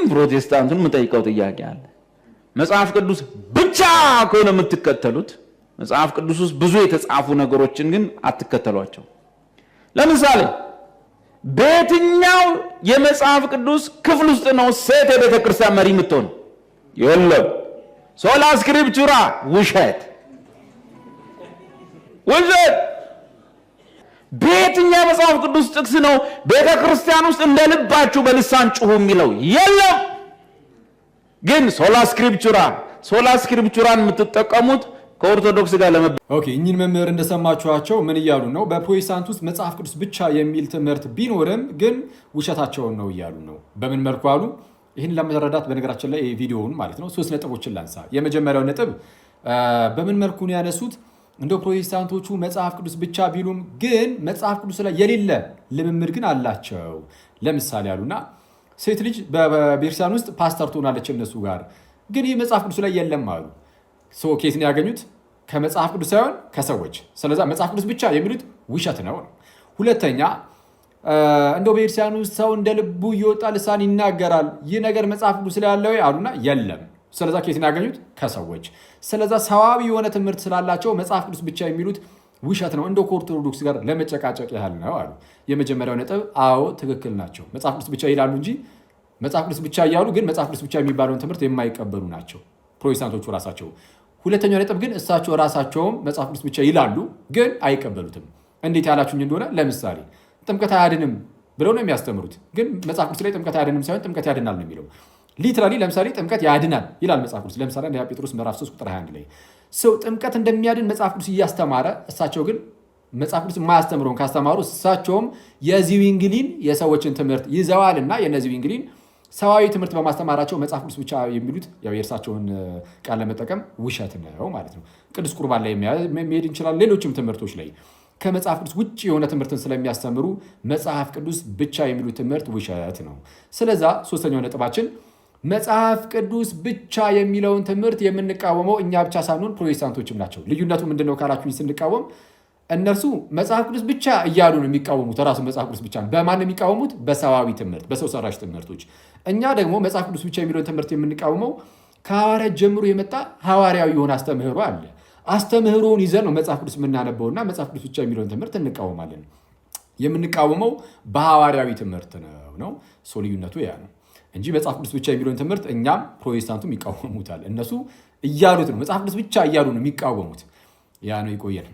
ፕሮቴስታንቱን የምጠይቀው ጥያቄ አለ። መጽሐፍ ቅዱስ ብቻ ከሆነ የምትከተሉት፣ መጽሐፍ ቅዱስ ውስጥ ብዙ የተጻፉ ነገሮችን ግን አትከተሏቸው። ለምሳሌ በየትኛው የመጽሐፍ ቅዱስ ክፍል ውስጥ ነው ሴት የቤተ ክርስቲያን መሪ የምትሆነው? የለም። Sola scriptura ውሸት፣ ውሸት። በየትኛው የመጽሐፍ ቅዱስ ጥቅስ ነው ቤተ ክርስቲያን ውስጥ እንደ ልባችሁ በልሳን ጩሁ የሚለው? የለም። ግን sola scriptura፣ sola scriptura ን የምትጠቀሙት ከኦርቶዶክስ ጋር ለመ Okay፣ እኚህን መምህር እንደሰማችኋቸው ምን እያሉ ነው? በፕሮቴስታንት ውስጥ መጽሐፍ ቅዱስ ብቻ የሚል ትምህርት ቢኖርም ግን ውሸታቸውን ነው እያሉ ነው። በምን መልኩ አሉ? ይህን ለመረዳት በነገራችን ላይ ቪዲዮውን ማለት ነው ሶስት ነጥቦችን ላንሳ። የመጀመሪያው ነጥብ በምን መልኩ ነው ያነሱት? እንደ ፕሮቴስታንቶቹ መጽሐፍ ቅዱስ ብቻ ቢሉም ግን መጽሐፍ ቅዱስ ላይ የሌለ ልምምድ ግን አላቸው። ለምሳሌ አሉና ሴት ልጅ በቤተክርስቲያን ውስጥ ፓስተር ትሆናለች እነሱ ጋር፣ ግን ይህ መጽሐፍ ቅዱስ ላይ የለም አሉ። ከየት ነው ያገኙት? ከመጽሐፍ ቅዱስ ሳይሆን ከሰዎች። ስለዛ መጽሐፍ ቅዱስ ብቻ የሚሉት ውሸት ነው። ሁለተኛ፣ እንደው ቤተክርስቲያን ውስጥ ሰው እንደ ልቡ እየወጣ ልሳን ይናገራል። ይህ ነገር መጽሐፍ ቅዱስ ላይ ያለ ወይ አሉና የለም። ስለዛ ከየት ነው ያገኙት? ከሰዎች። ስለዛ ሰዋዊ የሆነ ትምህርት ስላላቸው መጽሐፍ ቅዱስ ብቻ የሚሉት ውሸት ነው፣ እንደ ከኦርቶዶክስ ጋር ለመጨቃጨቅ ያህል ነው አሉ። የመጀመሪያው ነጥብ አዎ ትክክል ናቸው። መጽሐፍ ቅዱስ ብቻ ይላሉ እንጂ መጽሐፍ ቅዱስ ብቻ እያሉ ግን መጽሐፍ ቅዱስ ብቻ የሚባለውን ትምህርት የማይቀበሉ ናቸው ፕሮቴስታንቶቹ ራሳቸው። ሁለተኛው ነጥብ ግን እሳቸው ራሳቸውም መጽሐፍ ቅዱስ ብቻ ይላሉ፣ ግን አይቀበሉትም። እንዴት ያላችሁኝ እንደሆነ ለምሳሌ ጥምቀት አያድንም ብለው ነው የሚያስተምሩት። ግን መጽሐፍ ቅዱስ ላይ ጥምቀት አያድንም ሳይሆን ጥምቀት ያድናል ነው የሚለው። Literally ለምሳሌ ጥምቀት ያድናል ይላል መጽሐፍ ቅዱስ። ለምሳሌ አንደኛ ጴጥሮስ ምዕራፍ 3 ቁጥር 21 ላይ ሰው ጥምቀት እንደሚያድን መጽሐፍ ቅዱስ እያስተማረ፣ እሳቸው ግን መጽሐፍ ቅዱስ የማያስተምረውን ካስተማሩ እሳቸውም የዚዊንግሊን የሰዎችን ትምህርት ይዘዋልና የነዚዊንግሊን ሰዋዊ ትምህርት በማስተማራቸው መጽሐፍ ቅዱስ ብቻ የሚሉት ያው የእርሳቸውን ቃል ለመጠቀም ውሸት ነው ማለት ነው። ቅዱስ ቁርባን ላይ መሄድ እንችላለን። ሌሎችም ትምህርቶች ላይ ከመጽሐፍ ቅዱስ ውጭ የሆነ ትምህርትን ስለሚያስተምሩ መጽሐፍ ቅዱስ ብቻ የሚሉት ትምህርት ውሸት ነው። ስለዛ ሶስተኛው ነጥባችን መጽሐፍ ቅዱስ ብቻ የሚለውን ትምህርት የምንቃወመው እኛ ብቻ ሳንሆን ፕሮቴስታንቶችም ናቸው። ልዩነቱ ምንድን ነው ካላችሁኝ፣ ስንቃወም እነርሱ መጽሐፍ ቅዱስ ብቻ እያሉ ነው የሚቃወሙት። ራሱ መጽሐፍ ቅዱስ ብቻ ነው። በማን ነው የሚቃወሙት? በሰዋዊ ትምህርት፣ በሰው ሰራሽ ትምህርቶች። እኛ ደግሞ መጽሐፍ ቅዱስ ብቻ የሚለውን ትምህርት የምንቃወመው ከሐዋርያት ጀምሮ የመጣ ሐዋርያዊ የሆነ አስተምህሮ አለ። አስተምህሮውን ይዘን ነው መጽሐፍ ቅዱስ የምናነበውና መጽሐፍ ቅዱስ ብቻ የሚለውን ትምህርት እንቃወማለን። የምንቃወመው በሐዋርያዊ ትምህርት ነው። So ልዩነቱ ያ ነው እንጂ መጽሐፍ ቅዱስ ብቻ የሚለውን ትምህርት እኛም ፕሮቴስታንቱም ይቃወሙታል። እነሱ እያሉት ነው፣ መጽሐፍ ቅዱስ ብቻ እያሉ ነው የሚቃወሙት። ያ ነው። ይቆየን።